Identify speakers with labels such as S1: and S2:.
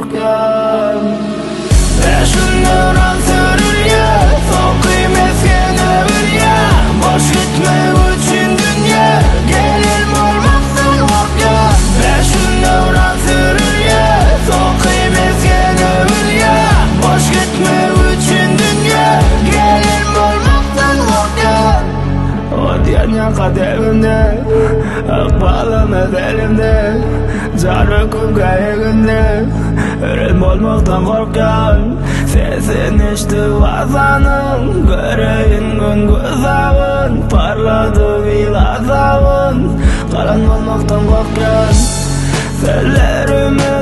S1: gorkýan. Bäş gün döwran sürülýär, Soňky mesgen öwülýär. Boş gitmek üçin dünýä, Gelin bolmakdan gorkýan. Bäş gün döwran sürülýär, Soňky mesgen öwülýär. Boş gitmek üçin dünýä, Gelin bolmakdan gorkýan. Ot ýanýan kademimde, Ykbalym elimde, Jan öküm gaýygynda, Ölen bolmakdan gorkýan. Sesin eşdip azanyň, Göreýin gün güzabyn, Parlady bil azabyn, Galan bolmakdan gorkýan. Sözlerimi.